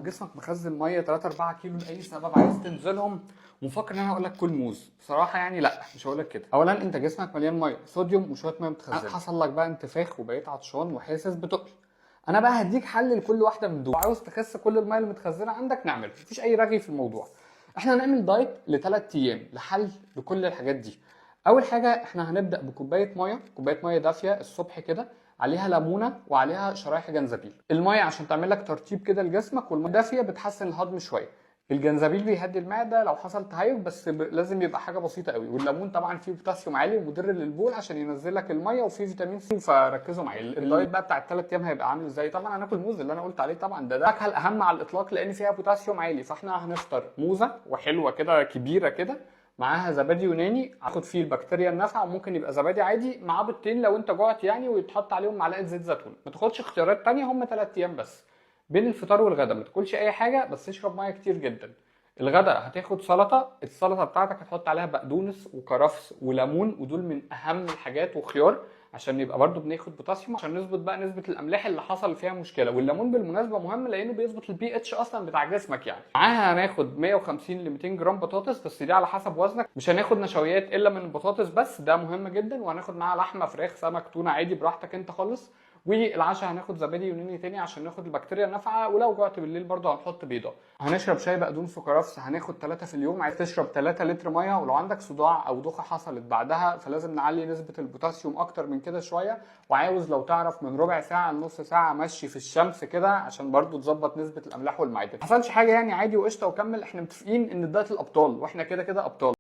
جسمك مخزن مية 3 4 كيلو لاي سبب عايز تنزلهم ومفكر ان انا هقول لك كل موز، بصراحة يعني لا، مش هقول لك كده. اولا انت جسمك مليان ميه، صوديوم وشوية مية متخزنه. حصل لك بقى انتفاخ وبقيت عطشان وحاسس بتقل. انا بقى هديك حل لكل واحدة من دول. عاوز تخس كل المية المتخزنه عندك نعمله، مفيش اي رغي في الموضوع. احنا هنعمل diet ل3 ايام لحل لكل الحاجات دي. اول حاجة احنا هنبدا بكوبايه ميه، كوباية مية دافيه الصبح كده، عليها ليمونه وعليها شرايح جنزبيل. المية عشان تعمل لك ترطيب كده لجسمك، والمية دافيه بتحسن الهضم شويه. الجنزبيل بيهدي المعدة لو حصل تهيج، بس لازم يبقى حاجة بسيطة قوي. والليمون طبعا فيه بوتاسيوم عالي ومدر للبول عشان ينزل لك الميه، وفيه فيتامين سي. فركزوا معايا، ال diet بقى بتاع ال3 ايام هيبقى عامل ازاي؟ طبعا هناكل موز اللي انا قلت عليه، طبعا ده الفاكهة الاهم على الاطلاق لان فيها بوتاسيوم عالي. فاحنا هنفطر موزة وحلوه كده كبيرة كده، معاها زبادي يوناني هاخد فيه البكتيريا النافعه، وممكن يبقى زبادي عادي معاه بيضتين لو انت جوعت يعني، ويتحط عليهم معلقه زيت زيتون. ما تاخدش اختيارات تانية، هم 3 ايام بس. بين الفطار والغدا ما تاكلش اي حاجه، بس اشرب مية كتير جدا. الغدا هتاخد سلطه، السلطة بتاعتك هتحط عليها بقدونس وكرفس وليمون، ودول من اهم الحاجات، وخيار عشان يبقى برضو بناخد بوتاسيوم، عشان نظبط بقى نسبه الاملاح اللي حصل فيها مشكله. والليمون بالمناسبة مهم لانه بيظبط البي اتش اصلا بتاع جسمك يعني. معاها هناخد 150 ل 200 جرام بطاطس، بس دي على حسب وزنك. مش هناخد نشويات الا من البطاطس بس، ده مهم جدا. وهناخد معاها لحمه، فراخ، سمك، تونه، عادي براحتك انت خالص. والعشاء هناخد زبادي يوناني تاني عشان ناخد البكتيريا النافعه، ولو جوعت بالليل برضه هنحط بيضه. هنشرب شاي بقدونس وكرفس، هناخد 3 في اليوم. عايز تشرب 3 لتر ميه، ولو عندك صداع او دوخه حصلت بعدها فلازم نعلي نسبه البوتاسيوم اكتر من كده شويه. وعاوز لو تعرف من ربع ساعة لنص ساعة مشي في الشمس كده عشان برضه تظبط نسبه الاملاح والمعادن. ما حصلش حاجة يعني، عادي وقشطه وكمل. احنا متفقين ان ال diet الابطال، واحنا كده كده ابطال.